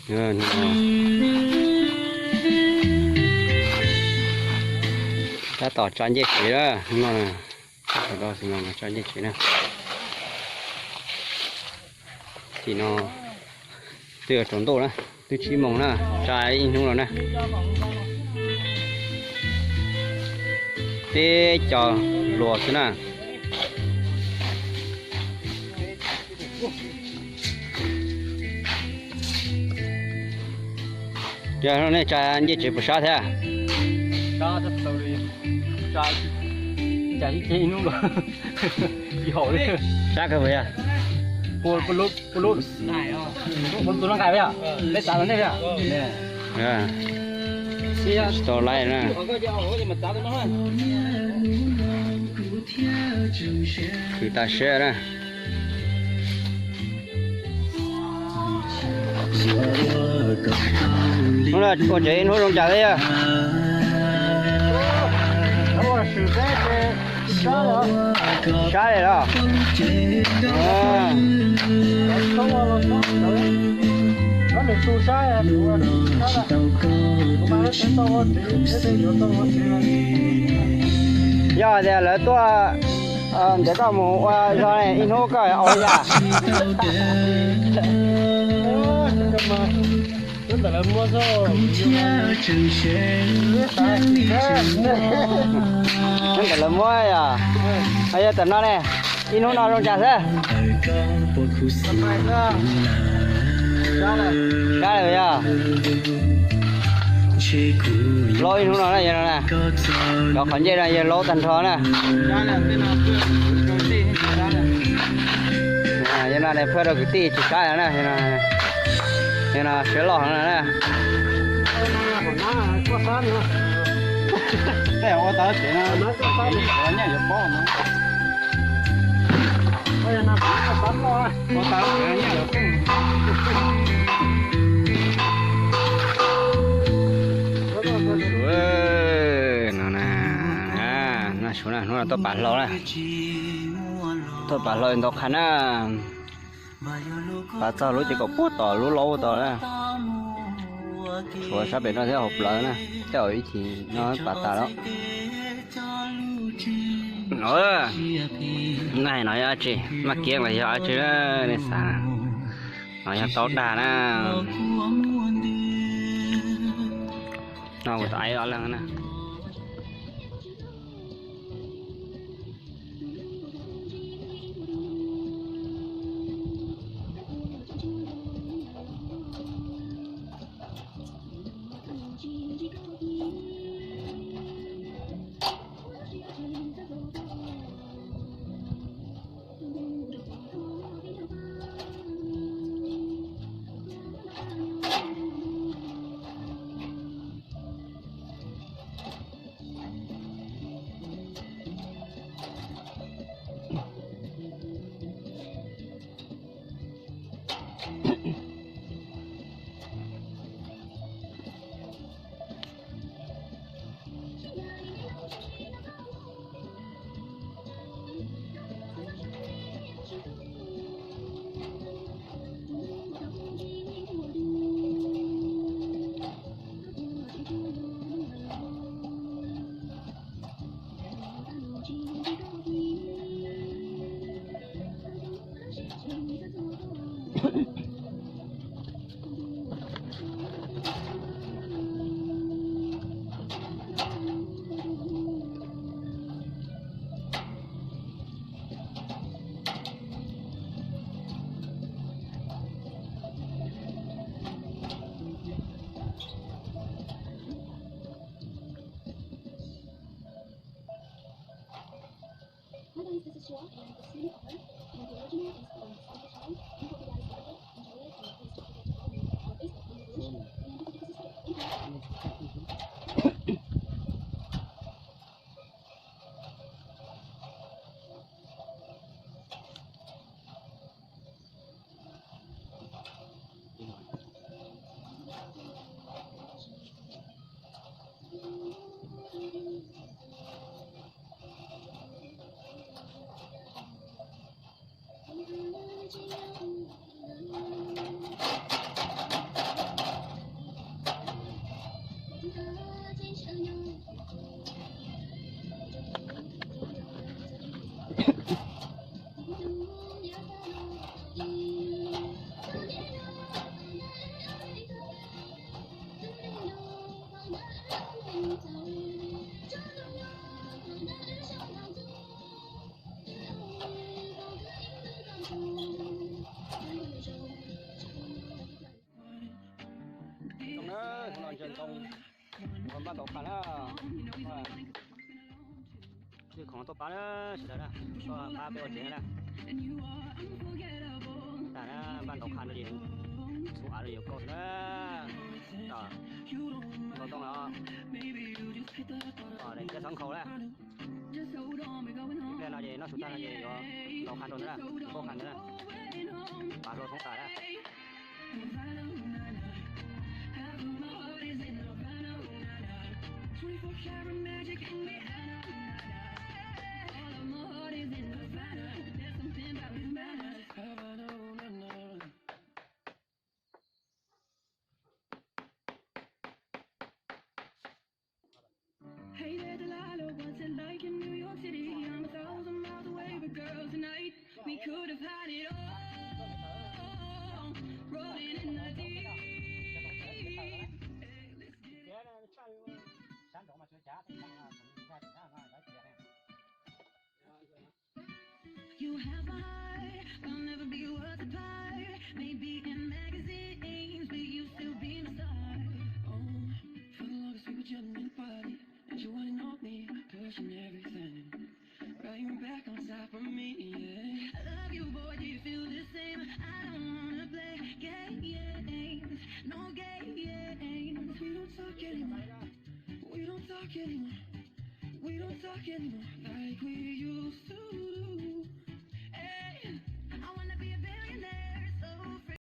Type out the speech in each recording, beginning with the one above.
Tab tom tsa ncej tsev na, no, tsa ncej tsev na. Tim no twb yuav tsaus ntuj na, twb tsib moos na, tsa ib hnub no na. Teb cov hluas xwb na. Yog nej tsa ncej tsev puas sab thiab? Sab kawg puas yog? Tsis tau laij na. Khwv tas siab na. Hnub no ua tsev ib hnub zoo cas thiab yog? Sab li los? Yog tias lawv tuaj ntiav koj mus ua zog ne, ib hnub koj ua li cas? Ntawm lawv muab yog, yog tam no ne, ib hnub no zoo cas xwb? Sab li yog. Laub ib hnub no na, yog no na. Cov qhov ncej no yog laub tag nrho na. Yog no phaj rau kwv tij tsis sab no na. Yog no siab loj heev no na. No na, hnub no tuaj pav hlau na, tuaj pav hlau ntau qha na. Pav txog lub ces kom puag tom lub laub tod na. Tshuav sab pem no thiab hauv plawv na, tej zaum ib chim no pav tas lawm. No, no yog dab tsi, maj kiab los yog dab tsi na, nej xav. No yog taub dag na. No kuv tos ib ob leeg na. Ntoo na, hnub no ntsia ntoo, npaj ntaus qha na. Twb khoom tuaj pab na, sawv daws na, tuaj pab peb ua tsev na. Tas na, npaj ntaus qha no ces txhua av no yuav koj na. Tom, ntaus ntoo os. Tom daim tiab xov nkhaus na. Ib pliag no ces noj su tag no ces yuav ntaus qha rau ntawd na, ntaus qha ntawd na. Pab hluas thoob tas na. Hey there, Delilah, what's it like in New York City? I'm a thousand miles away, but girl, tonight we could have had it all. Rolling in the deep. Hey, let's get it. You have my heart, we'll never be worlds apart. Maybe in magazines, but you still be my star. Oh, for the longest we were chilling in the party, and you wanna know me, pushing everything. Right back on top of me, yeah. I love you, boy, do you feel the same? I don't wanna play games, no games. We don't talk anymore, we don't talk anymore, we don't talk anymore like we used to do. Hey, I wanna be a billionaire, so free.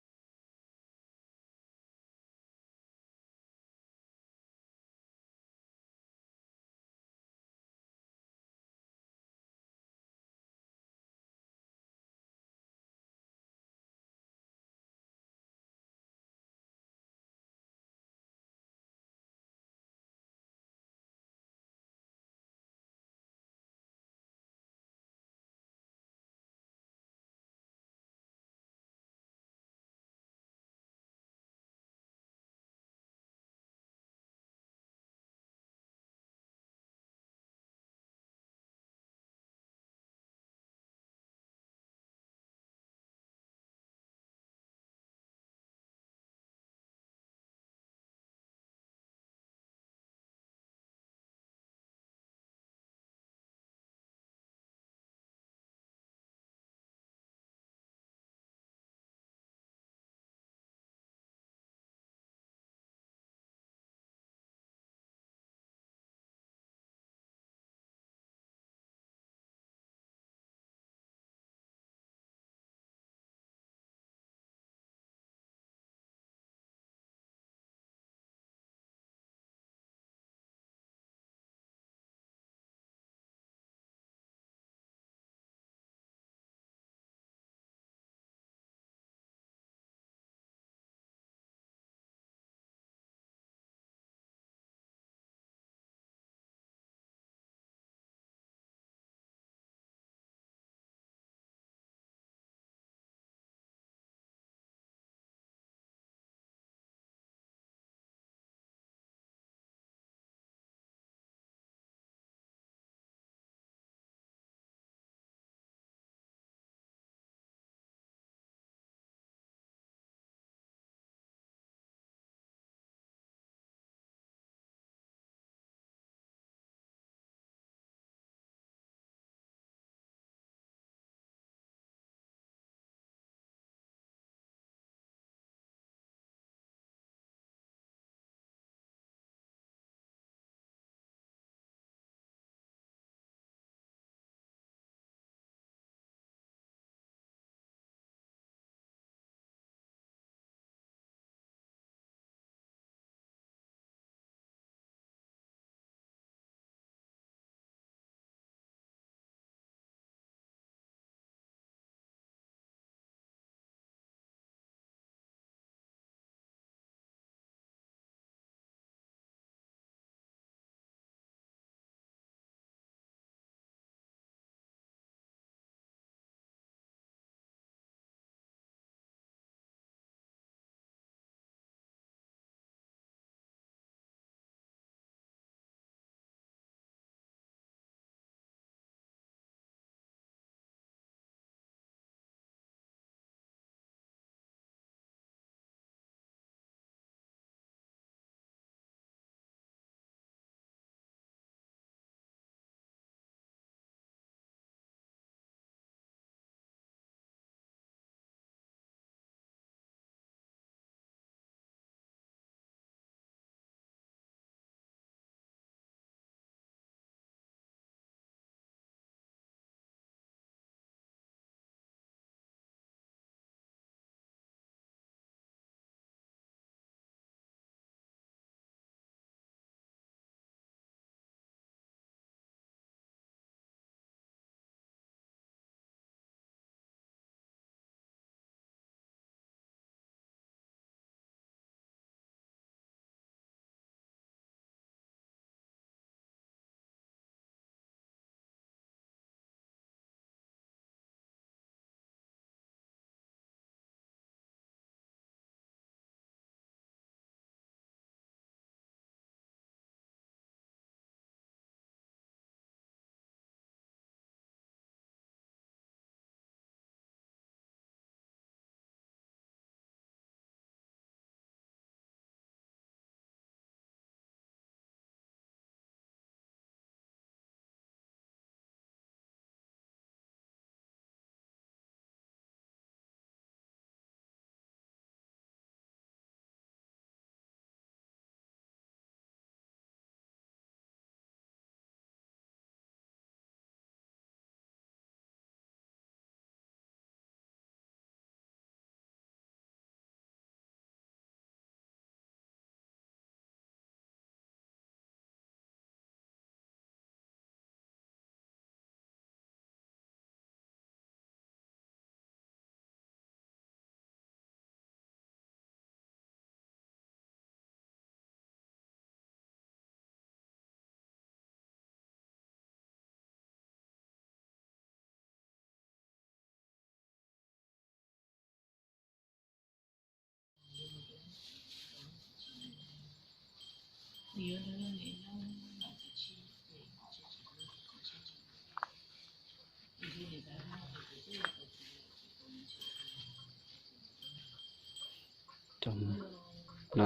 No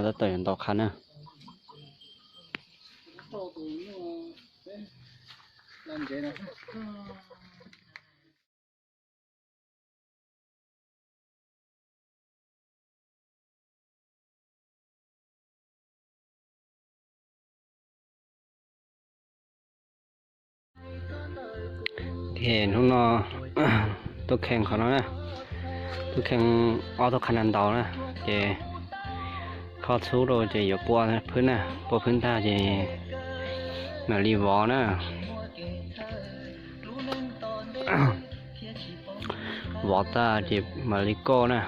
tab tom yuav ntaus qhab na. Ces hnub no tuaj kheej qhov no na, tuaj kheej ob tug qhab na ntaus na, ces kho txhub rau ces yuav pua phwb na, pua phwb tag ces mam li vov na. Vov tag ces mam li koj na,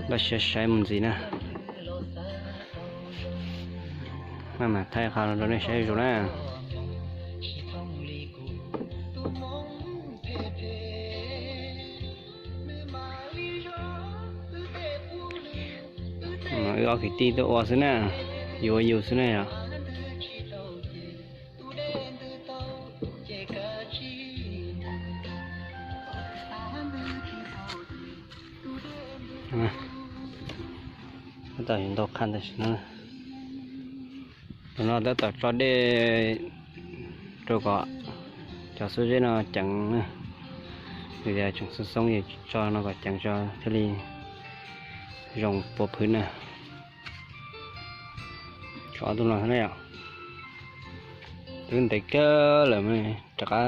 npaj siab saib mus ntxiv na. Maj mam thaij qhov no rau nej saib zuj zus na. Wb ob kwv tij tuaj ua xwb na, yus ua yus xwb na yom. Tab tom yuav ntaus qhab tam sim no. Tus no tab tom tso dej rau kom cov xub zeb no ceev na. Vim tias tseem xoob xoob es tso no kom ceev tso thiaj li zoo pua phwb na. Tshuav ob tug no xwb na yom. Twb ntev kawg lawm mas rov qab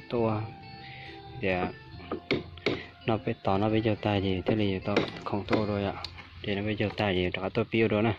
tuaj ua. Tias noj peb tos noj peb caug tag ces thiaj li yuav tau khoom tuaj ua dua yom. Ces noj peb caug tag ces rov qab tuaj pib ua dua na.